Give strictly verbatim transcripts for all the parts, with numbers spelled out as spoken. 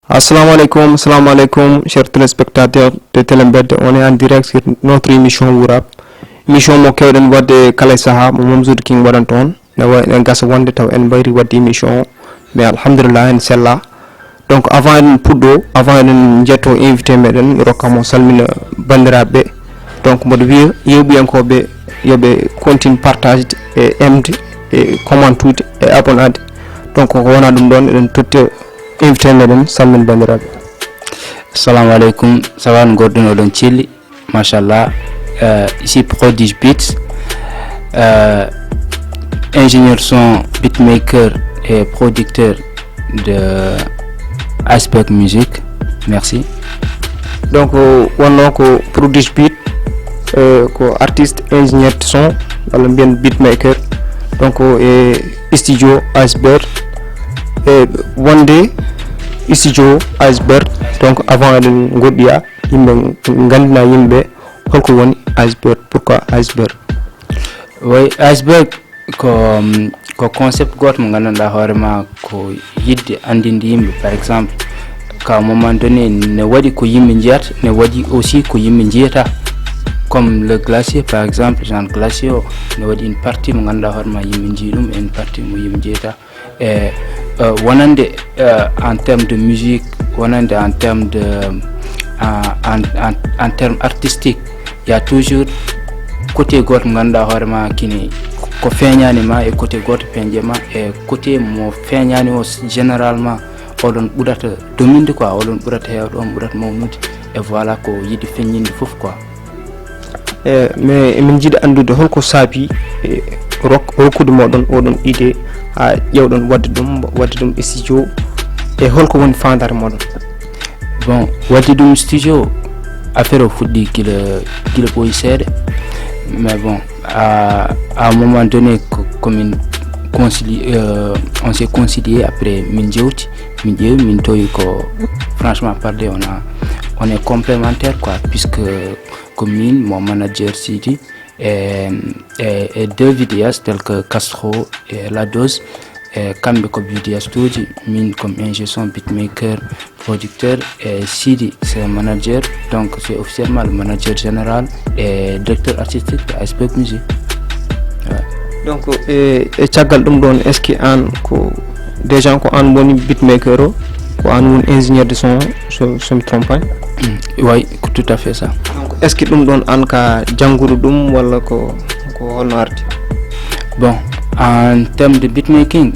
Assalamu alaikum, assalamu alaikum, chers téléspectateurs de Telembed. On est en direct sur notre émission Wurap. Émission mo kewɗen wadde kala e saha mo Momzoud King waɗanta on. Ne wa- ne gasa wonde taw en mbayri wadde émission o. Mais alhamdulillah en sella. Donc avant eɗen puɗɗo, avant eɗen jetto invité meɗen, rokka mo salmina bandiraɓe. Donc mboɗo wiya yewɓiyankoɓe yoɓe continue partage e aimde e commentude e abonnade. Donc ko wona ɗum ɗon eɗen totti invité meɗen salmin bandiraɓe. Assalamu alaikum, ça va, no goɗɗum oɗon celli? Machallah. Euh, ici Prodige Beats, euh, ingénieur son, beatmaker et producteur de Iceberg Music. Merci. Donc wonno ko Prodige Beat, euh, ko artiste, ingénieur de son, walla mbiyen beatmaker. Donc e studio Iceberg, e wonde studio Iceberg. Donc avant eɗen goɗɗoya yimɓe, gandina yimɓe holko woni Iceberg, pourquoi Iceberg? Oui, Iceberg ko um, ko concept goto mo gandanɗa hoore ma ko yidde andinde yimɓe. Par exemple, ka moment donné ne waɗi ko yimɓe jiyata, ne waɗi aussi ko yimɓe jiyata. Comme le glacier, par exemple, genre glacier o ne waɗi une partie mo gandanɗa hoore ma yimɓe jii ɗum, une partie mo yimɓe jiyata. E euh, wonande euh, en terme de musique, wonande en terme de euh, en, en, en terme artistique, il y a toujours côté goto mo ganduɗa hoore ma kini ko feeñani ma, e côté goto peeñje ma, e côté mo feeñani o généralement oɗon ɓurata dominde quoi, oɗon ɓurata hewde, on ɓurata mawnude. E voilà, ko yiɗi feññinde fof quoi. E mais emin jiiɗi anndude holko saabi e rok- rokkude moɗon oɗon idée ha ƴewɗon wadde ɗum, wadde ɗum e studio, e holko woni fandare moɗon? Bon, wadde ɗum studio, affaire o fuɗɗi gila gila ɓooyi seeɗa. Mais bon, à, à un moment donné ko komin concilié, euh, on s'est concilié, après min jewti, min ƴeewi, min tawi ko franchement parler on a on est complémentaire quoi, puisque ko min mo manager Sidi, e, e, e deux vidéastes tels que Castro et La Dose. E kamɓe ko vidéaste uji, min comme ingé son, beatmaker, producteur, e Sidi c'est un manager, donc c'est officiellement le manager général et directeur artistique de Iceberg Music. Ouais. Donc e, e caggal ɗum ɗon, est ce que an ko déjà ko an woni beatmaker o, ko an woni ingénieur de son, so, so mi trompe pas? Oui, ko tout à fait ça. Donc est ce que ɗum ɗon an ka janngude ɗum walla ko ko holno ardi? Bon, en terme de beatmaking,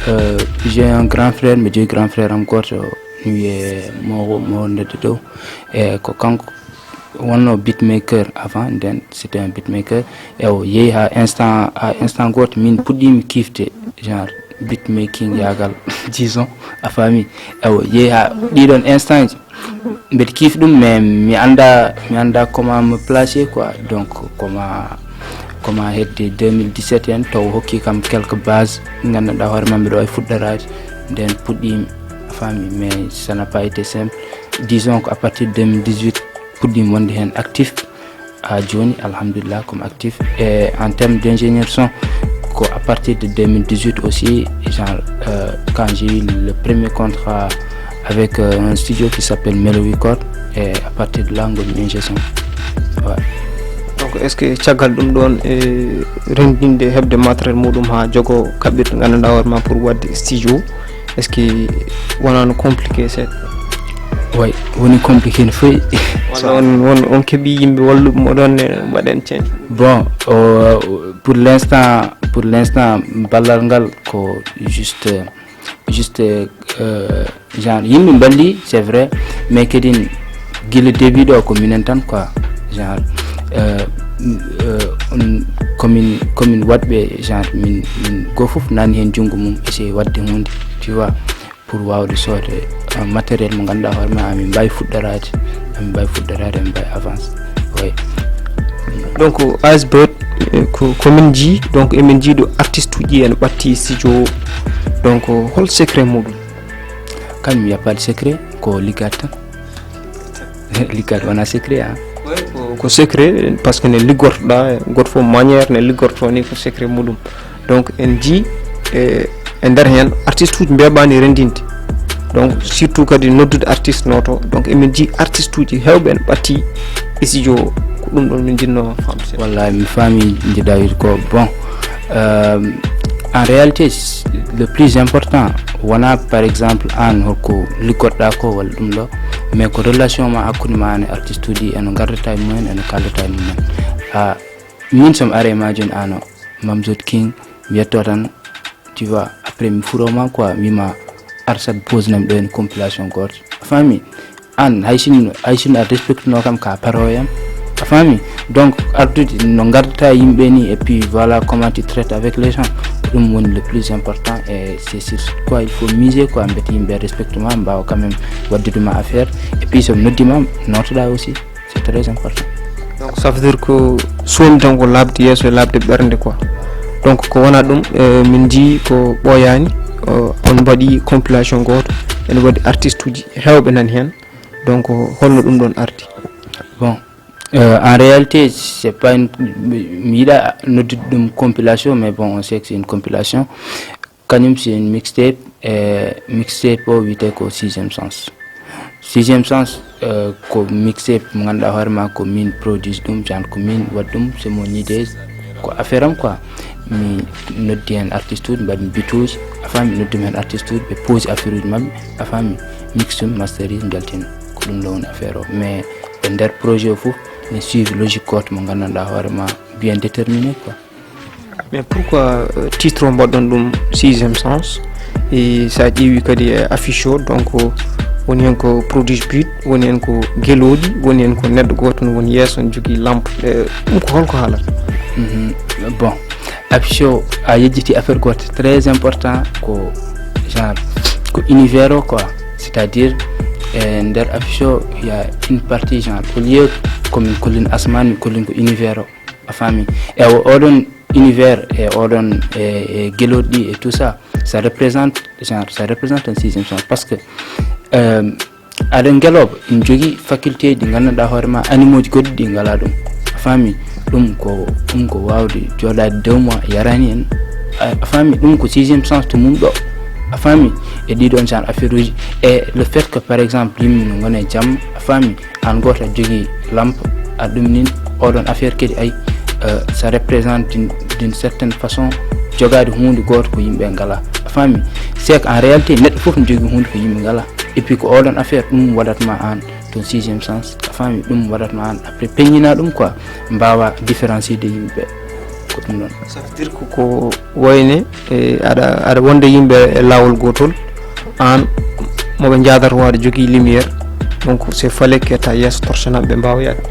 euh, j'ai un grand frère, mi jogi grand frère am goto, mi wiye mo mo ndedde dow. E ko kanko wonno beatmaker avant, nden c'était un beatmaker. E o yeehi ha instant, ha instant goto min puɗɗimi kifde genre beatmaking yagal disons, a faami. E o yeehi ha ɗiɗon instant ji mbeɗa kiif ɗum, mais mi anda mi anda comment me placer quoi. Donc comment comment hedde deux mille dix-sept en taw hokki kam quelques bases gandanɗa hoore ma mbiɗo wawi fuɗɗorade, nden puɗɗimi, a faami. Mais ça n'a pas été simple. Disons ko à partir de deux mille dix-huit puɗɗimi wonde hen actif. Ha joni alhamdulillah comme actif. Et en terme d'ingénieur son, ko à partir de deux mille dix-huit aussi, genre euh, quand j'ai eu le premier contrat avec euh, un studio qui s'appelle Melody Record, et à partir de là ngomi ingé son. Ouais. Donc est ce que caggal ɗum ɗon e rendinde heɓde matériel muɗum ha jogo kaɓirɗe gandanɗa hoore ma pour wadde studio, est ce que wonano compliqué seeɗa? Oui, woni compliqué no fewi. Walla on on on keeɓi yimɓe walluɓe moɗon ne mbaɗen cen? Bon, euh, pour l'instant, pour l'instant ballal ngal ko juste juste euh, genre yimɓe mballi c'est vrai, mais kadi gila début ɗo ko minen tan quoi. Genre euh, euh, on- komin komin waɗɓe genre min min goo fof nani hen junngo mum essayer waɗde hunde, tu vois, pour wawde soode euh, matériel mo ganduɗa hoore ma amin mbawi fuɗɗorade, amin mbawi fuɗɗorade, amin mbawi avance. Oui. Donc Iceberg, eh, ko komin jii, donc emin jiiɗo artiste uji en ɓatti studio. Donc hol secret muɗum? Kan mi yappade secret, ko liggade tan. Liggade wona secret a. Ko secret parce que ne liggortoɗa goto fof manière ne liggorto ni ko secret muɗum. Donc en jii e e nder hen artiste uji mbeɓani rendinde. Donc surtout kadi noddude artiste noto, donc emin jii artiste uji hewɓe en ɓatti e studio. Ko ɗum ɗon min jinno famde. Wallahi mi faami. Jiɗa wiide ko bon, euh, en réalité le plus important wona par exemple an holko liggotoɗa ko walla ɗum ɗo, mais ko relation ma hakkunde ma an e artiste uji, eno gardata e mumen, eno kaldata e mumen. A min somi are ma joni ano Mamzot King, mi yetto tan, tu vois, après mi furo ma quoi, wima arsat pose nam ɗo en compilation goto, a faami? An hay sin hay sin a respecte no kam ka paro yam, a faami? Donc ardude no gardata yimɓe ni et puis voilà comment tu traites avec les gens, ɗum woni le plus important et c'est sur quoi il faut miser quoi, mbete yimɓe respecte ma, mbawa quand même waddude ma affaire, et puis so noddima notoɗa aussi. C'est très important. Donc ça veut dire que soni tan ko labde yeeso e labde ɓernde quoi. Donc ko wona ɗum, eh, min jii ko ɓooyaani, eh, on mbaɗi compilation gooto, ene waɗi artiste uji hewɓe nan heen. Donc holno ɗum ɗon ardi? Bon, euh, en réalité c'est pas une, mi yiɗa noddude ɗum compilation, mais bon, on sait que c'est une compilation. Kañum c'est une mixtape, e mixtape o wiyetee ko Sixième Sens. Sixième Sens, euh, ko mixtape mo ngannduɗaa hoore ma ko min produit ɗum, genre ko min waɗi ɗum, c'est mon idée, ko affaire am quoi. Mi noddi heen artiste uji, mbaɗmi beat uji, a faami, mi noddumi heen artiste uji, ɓe pose affaire uji maɓɓe, a faami, mix ɗum, masterise, njaltina. Ko ɗum ɗo woni affaire o. Mais e nder projet o fof, mi suivi logique gooto mo nganndanɗaa hoore ma, bien déterminé quoi. Mais pourquoi, euh, titre o mbaɗɗon ɗum Sixième Sens? E sa ƴeewi kadi e affiche o, donc woni heen ko Produce Beat, woni heen ko Gelooɗi, woni heen ko neɗɗo gooto no woni yeeso, ne jogii lampe. Eh, ɗum ko holko haalata? Mhm. Bon, affiche o a yejjiti affaire gooto très important, ko genre ko univers o quoi. C'est-à-dire e nder affiche o il y a une partie genre au lieu ko min kollin asmaan, min kollin ko univers o. A faami? E o-, oɗon univers, e oɗon, e, e gelooɗi ɗi et tout ça, ça représente, genre, ça représente un Sixième Sens. Parce que, euh, aɗa gelooba, ina jogii faculté ji ɗi nganndanɗaa hoore ma, animaux ji goɗɗi ɗi ngalaa ɗum. A faami? Ɗum ko, ɗum ko waawde jooɗaade deux mois, yaraani en. A, a faami? Ɗum ko Sixième Sens to mum ɗo. A faami? E ɗiɗon genre affaire uji. E le fait que, par exemple, yimɓe no ngona e jam, a faami? Aan gooto aɗa jogii lampe, aɗa ɗum nin, oɗon affaire kadi, ay, euh, ça représente d'une, d'une certaine façon, jogaade huunde gooto ko yimɓe ngalaa. A faami? C'est que en réalité, neɗɗo fof no jogii huunde ko yimɓe ngalaa. Et puis ko oɗon affaire, ɗum waɗat ma aan toon Sixième Sens. A faami? Ɗum waɗat ma aan. Après, peññina ɗum quoi, mbaawa différencier de yimɓe. Ko ɗum ɗon. Ça veut dire que ko wayne, e, aɗa, aɗa wonde yimɓe e laawol gootol, aan mo ɓe njaadata o aɗa jogii lumière, donc c'est fallait que ta yeeso torche nam ɓe mbaawa yaade.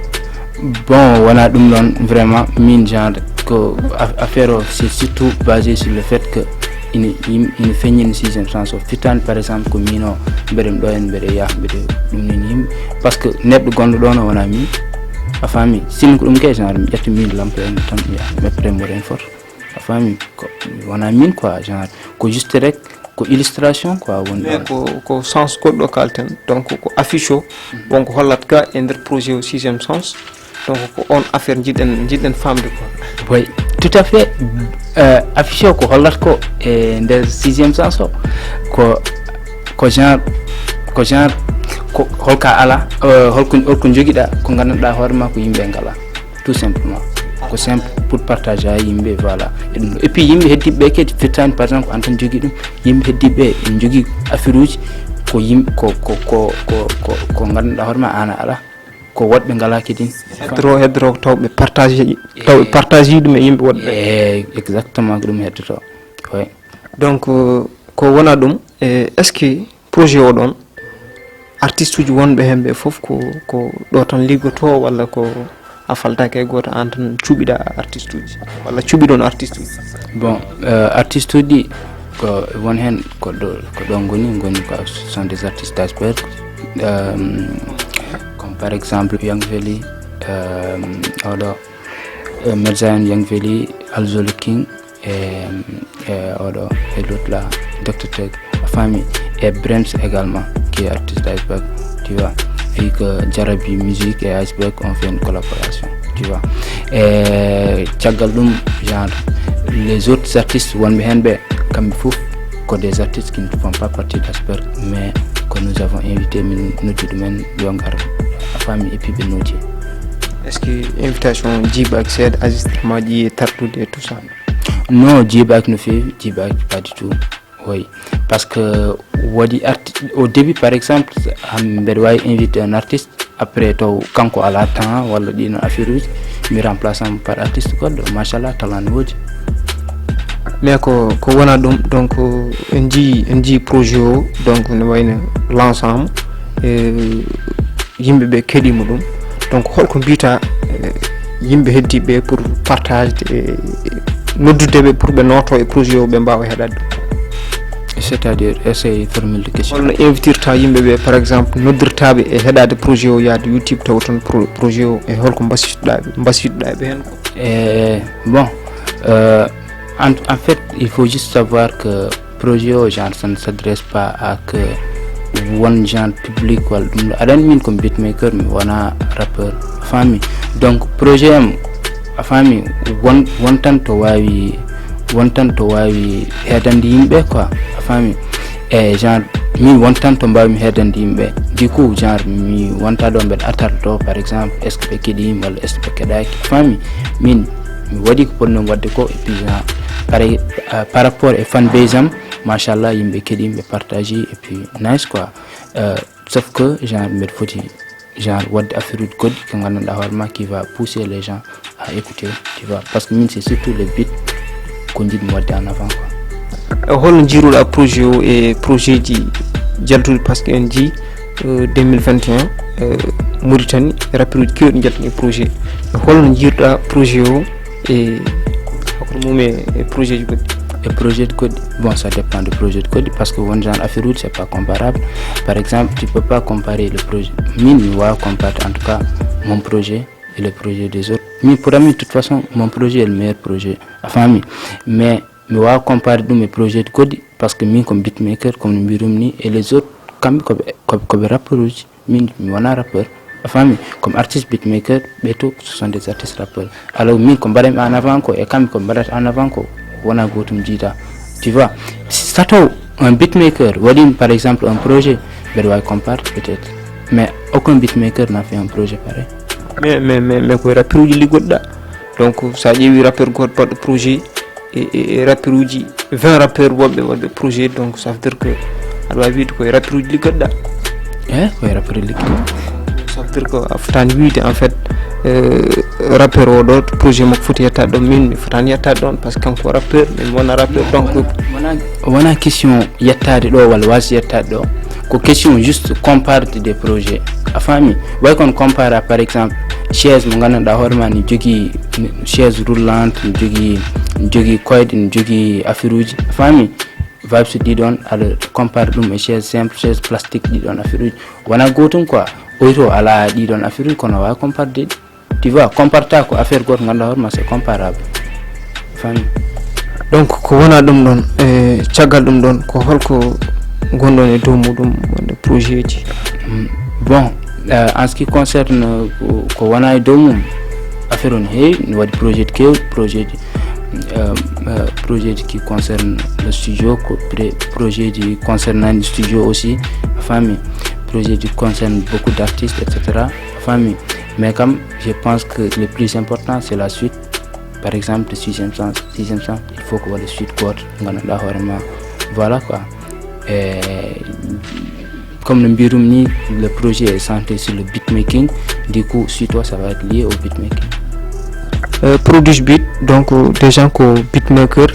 Bon, wona ɗum ɗon vraiment, min genre ko a-, affaire o c'est surtout basé sur le fait que ina yim-, ina feññina Sixième Sens o. Firtaani par exemple ko min o mbeɗen ɗo en mbeɗe yaha mbeɗe ɗum nin yimɓe, parce que neɗɗo gonɗo ɗo no wona min, a faami? Sinno ko ɗum kay genre mi ƴetta min lampe en tan mi yaha mi ƴetta mo renfort. A faami? Ko wona min quoi, genre ko juste rek ko illustration quoi woni mais ɗon. Ko, ko sens goɗɗo kalten, donc ko affiche o, mhm, won ko hollat ka e nder projet o Sixième Sens, donc ko on affaire jiɗɗen, jiɗɗen famde quoi. Oui, tout à fait. Euh, affiche o ko hollat ko e nder Sixième Sens o, ko, ko genre, ko genre ko holka ala, euh, holko, holko jogiɗa ko nganndanɗaa hoore ma ko yimɓe ngalaa. Tout simplement. Ko simple pour partager ha yimɓe, voilà. E ɗum ɗo. Et puis yimɓe heddiɓe ɓe kadi firtani par exemple ko an tan jogii ɗum. Yimɓe heddiɓe ɓe ene jogii affaire uji ko yim-, ko, ko, ko, ko, ko, ko ngannduɗaa hoore ma an a ala. Ko woɗɓe ngalaa kadi. Heddoro, heddoro taw ɓe partage, taw ɓe partage ɗum e yimɓe woɗɓe. Eh, exactement ko ɗum heddoto. Oui. Donc, euh, ko wona ɗum, eh, est-ce que projet o ɗon, artiste uji wonɓe heen ɓe fof ko, ko ɗo tan liggoto walla ko a faltaake e gooto, aan tan cuɓiɗa artiste uji walla cuɓiɗon artiste uji? Bon, euh, artiste uji ko won heen ko ɗo, ko ɗo ngoni, ngoni ko ce sont des artistes d'iceberg. Euh, comme par exemple Young Veli, euh, oɗo, euh, Medzayon Young Veli, Alzoli King, et, et oɗo, et l'autre là, Docteur Tech, a faami, et Brems également, qui est artiste d'iceberg, tu vois. Vu que Jarabi Musique et Iceberg ont fait une collaboration, tu vois. Et caggal ɗum, genre, les autres artistes wonɓe heen ɓe, kamɓe fof ko des artistes qui ne font pas partie d'Iceberg, mais ko nous avons invité, min noddi ɗumen yo ngar, a faami, et puis ɓe noddi. Est-ce que invitation jiiɓaaki seeɗa, enregistrement ji e tardude et tout ça? Non, jiiɓaaki no feewi, jiiɓaaki pas du tout. Oui, parce que woodi arti au début, par exemple, am mbeɗa waawi invité un artiste, après taw kanko alaa temps walla ɗiin affaire uji, mi remplace mo par artiste goɗɗo, machallah, talent no woodi. Mais ko ko wona ɗum, donc en njii en njii projet o, donc no wayno lancé mo, e yimɓe ɓe keɗiima ɗum. Donc holko mbiyta, e yimɓe heddiiɓe pour partage, e noddude ɓe pour ɓe nooto e projet o, ɓe mbaawa heɗaade ɗum? C'est-à-dire, essaye formule de question. Holno invitirta yimɓe ɓe, par exemple, noddirtaɓe e heɗade projet o, yaade YouTube, tawa toon pro- projet o, e holko mbasiytoɗaɓe mbasiytoɗaɓe hen? Eh, bon, euh, en, en fait, il faut juste savoir que projet o, genre, ça ne s'adresse pas à que won genre public walla ɗum ɗo. Aɗa anndi min ko beatmaker, mi wona rappeur, a faami? Donc projet am, a faami, won won tan to waawi won tan to waawi heedande yimɓe quoi, a faami? E genre, min won tan to mbaawmi heedande yimɓe. Du coup, genre, mi wonta ɗo mbeɗa attendre to, par exemple, est ce que ɓe keɗiimi walla est ce que ɓe keɗaaki, a faami? Min mi waɗi ko potnomi waɗde ko, et puis genre, par, euh, par rapport e fan base am, machallah, yimɓe keɗiimi, ɓe partage, et puis nice quoi. Euh, sauf que genre mbeɗa foti genre waɗde affaire uji goɗɗi ko nganndanɗaa hoore ma, qui va pousser les gens à écouter, tu vois, parce que min c'est surtout le but ko njiɗmi waɗde en avant quoi. E holno njiiruɗa projet o e projet ji jaltuɗi, par ce que en jii, euh, deux mille vingt et un, euh, Mauritanie, rappeur uji kewɗi jaltini projet. E holno njiiruɗa projet o e hakkunde mum e e projet ji goɗɗi? E projet goɗɗi, bon, ça dépend de projet goɗɗi, parce que won genre affaire uji c'est pas comparable. Par exemple, tu peux pas comparer le projet, min mi waawa comparer en tout cas mon projet et le projet des autres. Min pour ami, de toute façon, mon projet est le meilleur projet, a faami? Mais mi waawa comparer ɗum e projet goɗɗi, parce que min ko beatmaker, comme no mbirum ni, et les autres, kamɓe koɓe koɓe koɓe rappeur uji, min mi wona rappeur, a faami? Comme artiste beatmaker, ɓe tout ce sont des artistes rappeurs. Alors min ko mbaɗanmi en avant ko e kamɓe ko mbaɗata en avant ko wona gotum jiida, tu vois? Sato un beatmaker waɗi par exemple un projet, mbeɗa wawi comparer peut-être, mais aucun beatmaker n'a fait un projet pareil. Mais mais mais mais koye rappeur uji liggoɗɗa. Donc sa ƴeewi rappeur goto baɗɗo projet e e- e rappeur uji vingt rappeur wonɓe waɗɓe projet, donc ça veut dire que aɗa wawi wiide koye rappeur uji liggoɗɗa? E koye rappeur uji liggoɗɗa. Ça veut dire que a fotani wiide en fait, euh, rappeur o ɗo to projet makko foti yettade ɗon, min mi fotani yettade ɗon, par ce que kanko ko rappeur, min mi wona rappeur. Donc wona wona question yettade ɗo walla wasi yettade ɗo, ko question juste comparde des projets, a faami? Way kon compara par exemple chaise mo gandanɗa hoore ma ni jogui, chaise roulante ni jogui, ni jogui koyɗe, ni jogui affaire uji, a faami? Vibes ɗi ɗon aɗa compare ɗum e chaise simple, chaise plastique, ɗi ɗon affaire uji wona gotum quoi. Oyto ala ɗi ɗon affaire uji kono wawi comparde ɗi, tu vois, comparta ko affaire goto ganduɗa hoore ma c'est comparable, a faami? Donc ko wona ɗum ɗon, e caggal ɗum ɗon ko holko gonɗon e dow muɗum wonde projet ji? Mm, bon, euh, en ce qui concerne, euh, ko wona e dow mum, affaire on heewi, no waɗi projet ji kewɗi, projet ji, euh, euh, projet ji qui concerne le studio, ko pre- projet ji concernant le studio aussi, a faami? Projet ji concerne beaucoup d'artistes, et cetera, a faami? Mais kam je pense que le plus important c'est la suite. Par exemple sixième sens, sixième sens, il faut ko waɗa suite goto ganduɗa hoore ma, voilà quoi. E comme no mbirum ni, le projet est centré sur le beatmaking, du coup suite o ça va être lié au beatmaking. Euh, produit beat, donc euh, déjà ko beatmaker,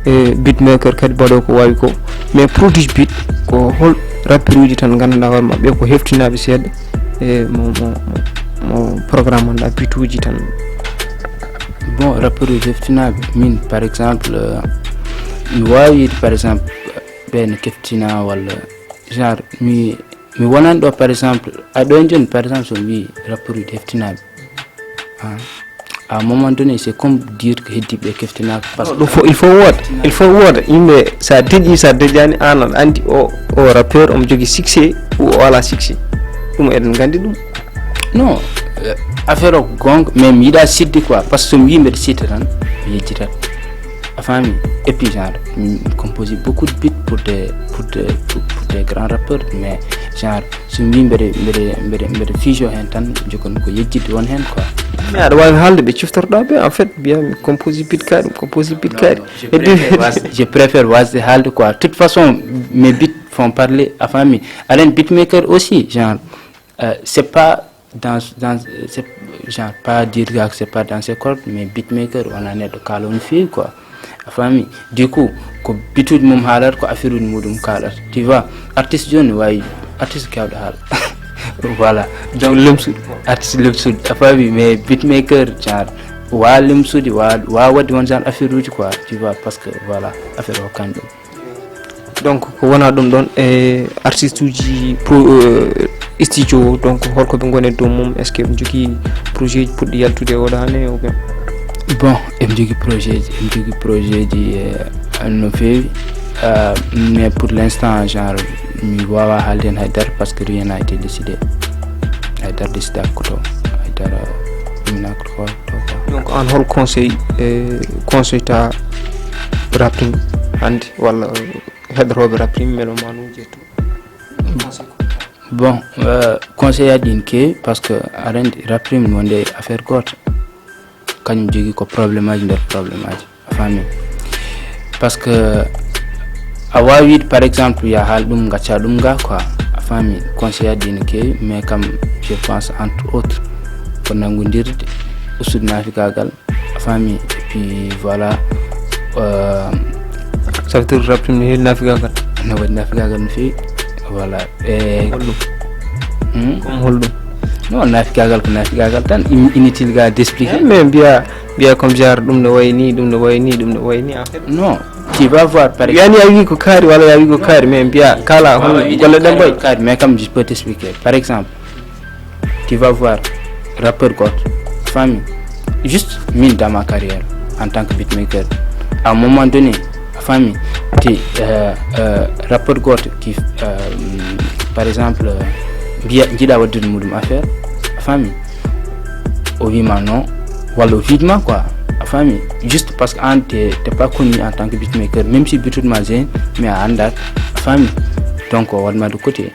e beatmaker kadi mbaɗo ko wawi ko, mais produit beat ko hol rappeur uji tan ganduɗa hoore mabɓe ko heftinaɓe seeɗa e mo mo mo- mo programme on ɗa beat uji tan? Bon, rappeur uji heftinaɓe, min par exemple, euh, mi wawi wiide par exemple ɓe no keftina walla genre mi mi wonani ɗo par exemple, a ɗo en joni par exemple somi wi rappeur uji heftinaɓe, ah, à un moment donné c'est comme dire que heddiɓe keftinaka, parce que Ɗum fof il faut wooda, il faut wooda yimɓe, sa deƴƴi sa deƴƴani an aɗa andi o o rappeur omo jogui succès ou o ala succès, ɗum eɗen gandi ɗum. Non, euh, affaire o ko gonga, mais mi yiiɗa sidde quoi, parce que somi wi mbeɗa sitta tan mi yejjitat. A faami? Et puis genre mi composé beaucoup de beats pour des pour des pour, pour des grands rappeurs, mais genre so mi mbi mbeɗe mbeɗe mbeɗe mbeɗe fijo heen tan, jokkan ko yejjitde won heen quoi. Mais aɗa waawi haalde ɓe ciftorɗaa ɓe, en fait, mbiya mi composé beat kaaɗi, mi composé beat kaaɗi. Je préfère wasde haalde quoi. De toute façon, mes beats font parler. A faami? Aɗa anndi beatmaker aussi, genre, euh, c'est pas dans dans c'est genre, pas dire que c'est pas dans ses cordes, mais beatmaker wona neɗɗo kaalo no feewi quoi. A faami? Du coup, ko bituuji mum haalata, ko affaire uji muɗum kaalata, tu vois. Artiste jooni wawi artiste kewɗo haala. Voilà. Donc lemsuɗo, artiste lemsuɗo, a faami? Mais beatmaker genre wa lemsude, wa wa waɗde won genre affaire uji quoi, tu vois, parce que voilà, affaire o kañ ɗum. Donc ko wona ɗum ɗon e artiste uji pro euh, studio o, donc holko ɓe ngoni e dow mum? Est ce que ɓe jogii projet ji puɗɗi yaltude e oɗo hannde ou bien? Bon, eɓe jogii projet ji, eɓe jogii projet ji euh, no feewi. Euh, mais pour l'instant genre mi wawa haalde heen haydara parce que rien n'a été décidé. Haydara décidaka ko to, haydara ɗumnaka ko to quoi. Donc an hol conseil euh, conseil ta Rap Team hannde walla euh, heɗotooɓe Rap Team, melomanuuji e tout? Bon, euh, conseil aji ɗin keewi parce que aɗa anndi Rap Team wonde affaire gooto, kañum jogii ko problème aji nder problème aji, a faami? Parce que a waawi wiide par exemple ya haal ɗum, ngacca ɗum ga quoi, a faami? Conseil aji ɗi no keewi, mais kam je pense entre autres ko nanngondirde, ustude naafigaagal, a faami? Et puis voilà. Euh, Ça veut dire Rap Team no heewi naafigaagal? No waɗi naafigaagal no feewi. Voilà. E holɗum? Hmm? Comme holɗum? Non, naafigaagal ko naafigaagal tan. In- inutile ga d'expliquer. Mais mbiya mbiya comme genre ɗum no wayi ni, ɗum no wayi ni, ɗum no wayi ni, en fait. Non, tu vas voir par exemple. Yani a wi ko kaari wala ya wi ko kaari, mais mbiya kala hol golle ɗen mbayi. Kaari, mais comme je peux t'expliquer. Par exemple, tu vas voir rappeur goto, a faami? Juste min dans ma carrière en tant que beatmaker, à un moment donné, a faami? Te euh, euh, rappeur goto qui euh, par exemple euh, mbiya jiɗa waddude muɗum affaire, a faami? O wima non, walla o fiidma quoi, a faami? Juste parce que an te t'es pas connu en tant que beatmaker, même si bitude ma jeune, mais a anndat, a faami? Donc o waɗma de côté.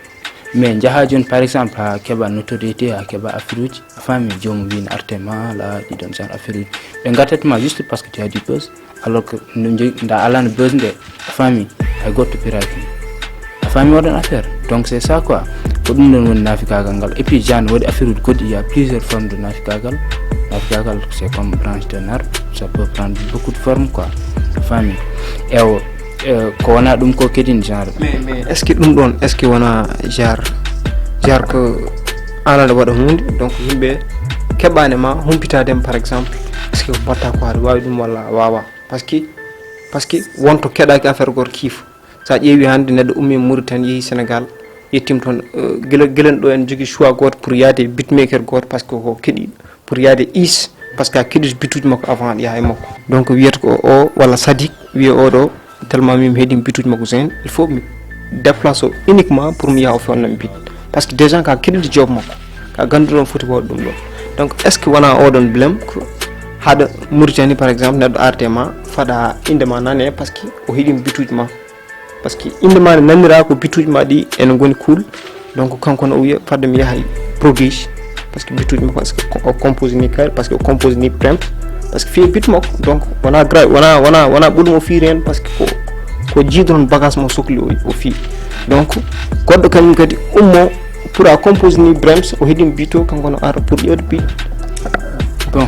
Mais njaha jooni par exemple ha keɓa notoriété, ha keɓa affaire uji, a faami? Joomum wina arte ma la ɗiɗon genre affaire uji, ɓe ngattat ma juste parce que tu as du buzz, alors que no jogui da alano buzz nde, a faami? Hay goto piraki. A faami oɗon affaire? Donc c'est ça quoi. Ko ɗum ɗon woni naafikagal ngal. Et puis jani waɗi affaire uji goɗɗi, il y a plusieurs formes de naafikagal. Naafikagal c'est comme branche d'un arbre, ça peut prendre beaucoup de formes quoi, a faami? Ewo. Eh, ko wona ɗum ko kedin genre. Mais mais est ce que ɗum ɗon est ce que wona genre genre ko an aɗa waɗa hunde, donc yimɓe keɓɓani ma humpitade ma par exemple? Est ce que ko mbatta ko aɗa wawi ɗum walla a wawa? Parce que parce que wonto keɗaki affaire goto kiifo. Sa ƴeewi hande neɗɗo ummi Mauritanie yeehi Sénégal, yettim toon, eh, gila gila ɗo en jogui choix goto pour yaade beatmaker goto parce que ko keɗiɗo pour yaade is, parce que a keɗiɗo bituji makko avant aɗa yaha e makko. Donc wiyata ko o walla Sadik wiya oɗo tellement min mi heeɗima bituji makko zen, il faut mi déplace o uniquement pour mi yaha o fewna mi bit. Parce que déjà ka keɗiɗo job makko, ka ganduɗo on foti wawde ɗum ɗon. Donc est ce que wona oɗon blem ko haɗa Mauritanie par exemple neɗɗo arde ma faɗa inde ma nane parce que o heeɗima bituji ma? Parce que inde ma ne nanira ko bituji ma ɗi ene goni cool. Donc kanko no o wiya fadde mi yahay produit parce que bituji makko parce que o compose ni kare parce que o compose ni prems parce que fiye bit makko. Donc wona gra wona wona wona ɓoɗum o fiiri hen parce que ko ko jiido toon bagage mo sokli o o fii. Donc goɗɗo kañum kadi ummo pour a compose ni brems o heeɗima bito kanko no ara pour ƴewde bi. Bon.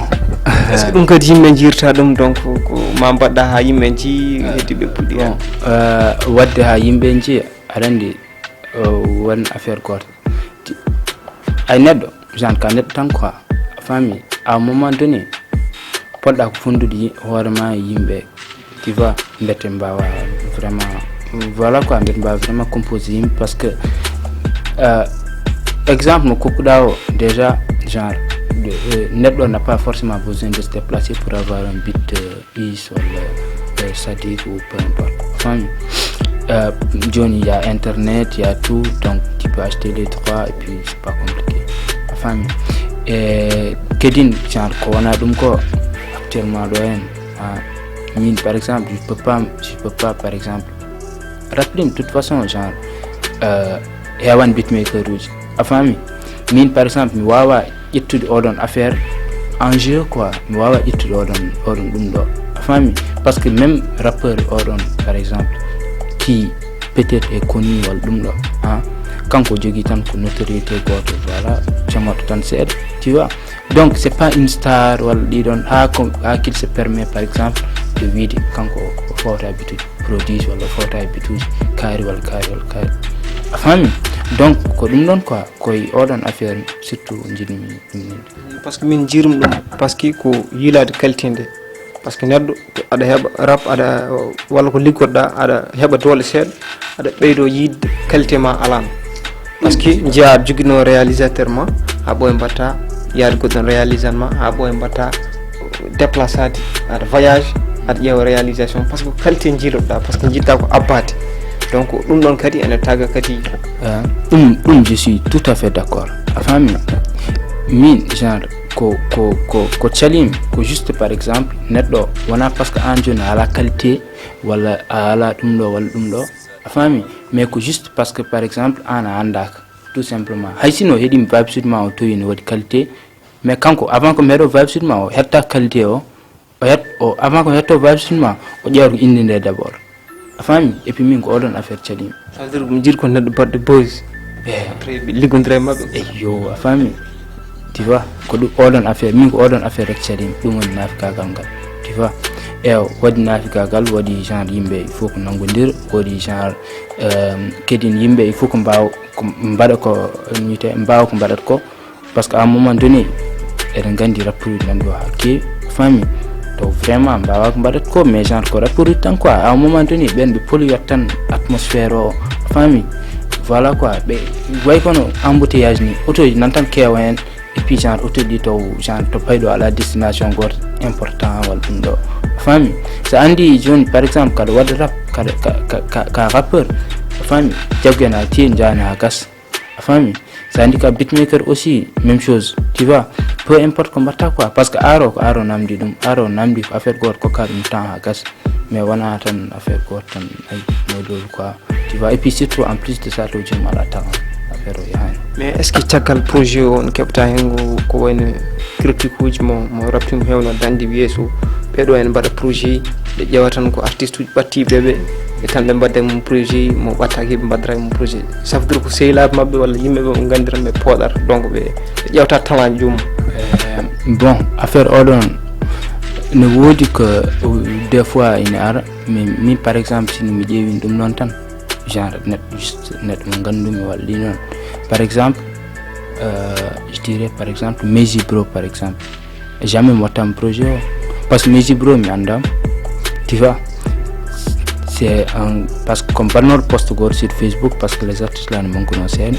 Est ce que ɗum kadi yimɓe jirta ɗum donc ko ma mbaɗɗa ha yimɓe ji heddiɓe puɗɗi? Bon, euh, wadde ha yimɓe ji aɗa andi, euh, won affaire goto. Ti- ay neɗɗo genre ka neɗɗo tan quoi, a faami? À un moment donné poɗɗa ko fondude yi- hoore ma e yimɓe, tu vois, mbete mbawa vraiment, voilà quoi, mbete mbawa vraiment composé yimɓe parce que euh, exemple mo kokkuɗa o déjà genre de- euh, neɗɗo n'a pas forcément besoin de se déplacer pour avoir un beat euh, is walla euh, Sadik ou peu importe, a faami? Euh, joni il y a internet, il y a tout, donc tu peux acheter les trois et puis c'est pas compliqué, a faami? E kedin genre ko wona ɗum ko actuellement ɗo hen, ah, Min, par exemple, je peux pas, je peux pas, par exemple, rap ɗin, de toute façon, genre, euh, hewan beatmaker uji. A faami? Min, par exemple, mi wawa ƴettude oɗon affaire en jeu, quoi. Mi wawa ƴettude oɗon, oɗon ɗum ɗo. A faami? Parce que même rappeur oɗon, par exemple, qui peut-être est connu walla ɗum ɗo, hein, kanko jogii tan ko notoriété goto, voilà, camoto tan seeɗa, tu vois. Donc, c'est pas une star walla ɗiɗon, ha ko, ha qu'il se permet, par exemple, de wiide kanko o fawta bituji produit walla o fawta bituji kaari walla kaari walla kaari. A faami? Donc, ko ɗum ɗon, quoi, koye oɗon affaire surtout njiɗmi ɗum. Parce que min jiirum ɗum, parce que ko yiilaade qualité nde. Parce que neɗɗo aɗa heɓa rap aɗa, walla ko liggotoɗa, aɗa heɓa doole seeɗa, aɗa ɓeydo yiide qualité ma alano. Parce que jeeya aɗa joguino réalisateur ma, ha ɓooya mbatta yaade goɗɗon réalisant ma, ha ɓooya mbatta déplacade, aɗa voyage, aɗa ƴeewa réalisation, parce que qualité jiilotoɗa, parce que jiɗɗa ko abbaade. Donc ɗum ɗon kadi ene taga kadi. Ɗum ɗum je suis tout à fait d'accord. A faami? Min genre ko ko ko ko calimi ko juste par exemple neɗɗo wona parce que an joni a ala qualité walla a ala ɗum ɗo walla ɗum ɗo, a faami? Mais ko juste parce que par exemple an a andaka, tout simplement. Hay sino heɗimi vibe sud ma o towi ne waɗi qualité, mais kanko avant ko mi heɗo vibe sud ma o hetta qualité o, o het o avant ko mi hetto vibe sud ma, o ƴeewata ko inde nde d'abord. A faami? Et puis min ko oɗon affaire calimi. Ça veut dire ko mi jiɗi ko neɗɗo baɗɗo buzz. Après ɓe liggodira e maɓɓe. Eyyo, a faami? Tu vois? Ko ɗum oɗon affaire, min ko oɗon affaire rek calimi. Ɗum woni naafigaagal ngal. Tu vois? Eyo, waɗi naafigaagal, waɗi genre yimɓe il faut ko nanngondir, waɗi genre kedin yimɓe il faut ko mbaawa ko mbaɗa ko wiyete mbaawa ko mbaɗata ko. Parce que à un moment donné eɗen nganndi rapperuuji nan ɗo ha keewi, a faami? Taw vraiment mbaawa ko mbaɗata ko, mais genre ko rapperuuji tan quoi. À un moment donné ɓen ɓe polluat tan atmosphère o, a faami? Voilà quoi, ɓe way kono embouteillage ni, autoji nan tan keewa heen. Et puis genre autoji ɗi taw genre to payɗo ala destination goto important walla ɗum ɗo, a faami? So anndi joni par exemple kaɗa waɗa rap, kaɗa ka, ka, ka, ka rappeur, a faami? Jaggu en a tiye jaani ha gas, a faami? So anndi ka beatmaker aussi même chose, tu vois? Peu importe ko mbatta quoi, parce que aro ko aro namdi ɗum, aro namdi ko affaire goto kokka ɗum temps ha gas. Mais wona tan affaire goto tan, ay, moy lolu quoi. Tu vois? Et puis surtout en plus de ça to jom ala talent, affaire o yahani. Mais est ce que caggal projet o on keɓta hen ngo ko wayno critique uji mo mo raptimo hewno dande wiye so ɓeɗo en mbaɗa projet ɓe ƴewa tan ko artiste uji ɓattiɓeɓe ɓe tan ɓe mbadda mum projet mo ɓattaki ɓe mbaddata mum projet? Ça veut dire ko sehilaɓe mabɓe walla yimɓeɓe ɓe gandira ɓe pooɗata donc ɓe ƴewta talent joomum? Bon, affaire oɗon ne woodi ko des fois ina ara, mais min par exemple sino mi ƴeewin ɗum noon tan, genre neɗɗo juste neɗɗo mo ngandumi walla ɗi noon, par exemple euh, je dirais par exemple Maisy Bro par exemple, jamais mi wattam projet o, parce que Maisy Bro mi andam, tu vois? C'est un parce que comme mbaɗnoɗo poste goto sur Facebook, parce que les artistes là ne manquent non scène.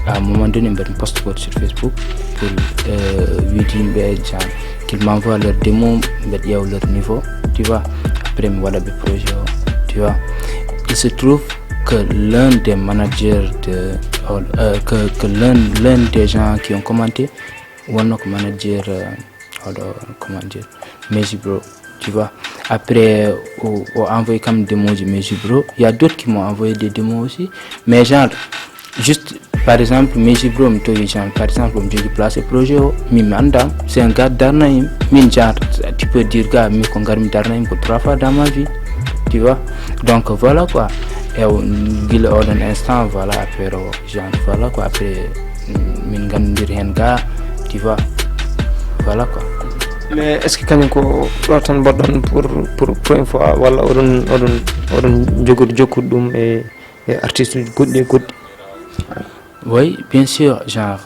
À un moment donné mbaɗmi poste goto sur Facebook pour euh, wiide yimɓe genre qu'ils m'envoient leur démo, mbeɗa ƴeewa leur niveau, tu vois? Après mi waɗa ɓe projet o, tu vois? Il se trouve que l'un des managers de euh, que, que l'un l'un des gens qui ont commenté wonno ko manager euh, oɗo comment dire, Maisy Bro, tu vois? Après o, o envoyé kam démoji Maisy Bro, il y a d'autres qui m'ont envoyé des démos aussi, mais genre juste par exemple Maisy Bro mi tawi genre par exemple omo jogui place e projet o, min mi anda, c'est un gars darnayim min, genre tu peux dire gars min ko garmi darnayim ko trois fois dans ma vie, tu vois? Donc voilà quoi. E guila oɗon instant voilà affaire o genre voilà quoi, après min gandodiri hen ga, tu vois? Voilà quoi. Mais est ce que kañum ko ɗo tan mbaɗɗon pour pour pour une fois walla oɗon oɗon oɗon jogude jokkude ɗum e e artiste uji goɗɗi e goɗɗi? Oui, bien sûr, genre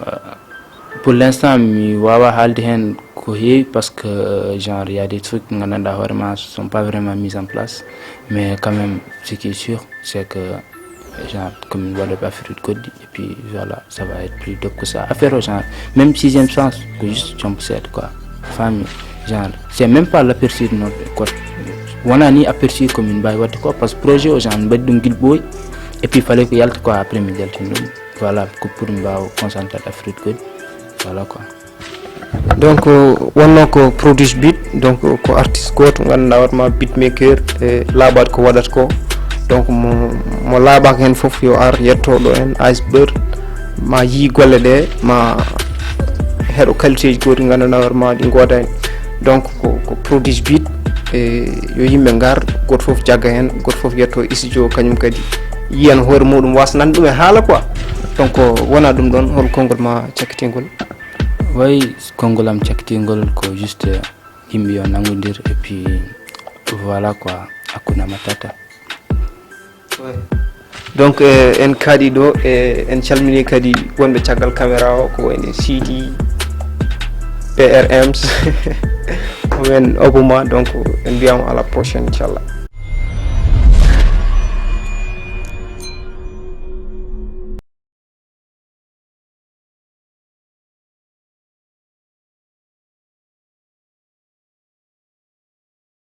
pour l'instant mi wawa haalde hen ko heewi parce que genre il y a des trucs gandanɗa hoorema sont pas vraiment mis en place, mais quand même ce qui est sûr c'est que genre komin waɗoɓe affaire uji goɗɗi et puis voilà ça va être plus dope que ça. Affaire o genre même sixième sens ko juste compo seeɗa quoi, a faami? Genre c'est même pas l'aperçu de notre quoi, wona ni aperçu komin mbawi wadde quoi, parce que projet o genre mbaɗi ɗum guila ɓooyi et puis fallait ko yalta quoi, après min jaltin ɗum. Voilà ko pour mbawa concentré affaire uji goɗɗi, voilà quoi. Donc wonno ko Produce Beat, donc ko artiste goto ganduɗa hoore ma beatmaker e laaɓaɗo ko waɗata ko. Donc mo mo laaɓaka hen foof yo ar yetto ɗo en Iceberg, ma yii golle ɗe, ma heɗo qualité ji goɗɗi ganduɗa hoore ma ɗi godani. Donc ko ko Produce Beat, e yo yimɓe ngar, goto foof jagga hen, goto foof yetto studio kañum kadi yiyan hoore muɗum, wasa nande ɗum e haala quoi. Donc wona ɗum ɗon, hol konngol ma cakkitingol? Way, konngol am cakkitingol ko juste yimɓe yo nanngodir et puis voilà quoi, hakkunde matata. Donc eh, en kaaɗi ɗo, e en calmini kadi wonɓe caggal caméra o, ko wayne Sidi, P R Ms, ko men Obama. Donc en mbiyama à la prochaine, inchallah.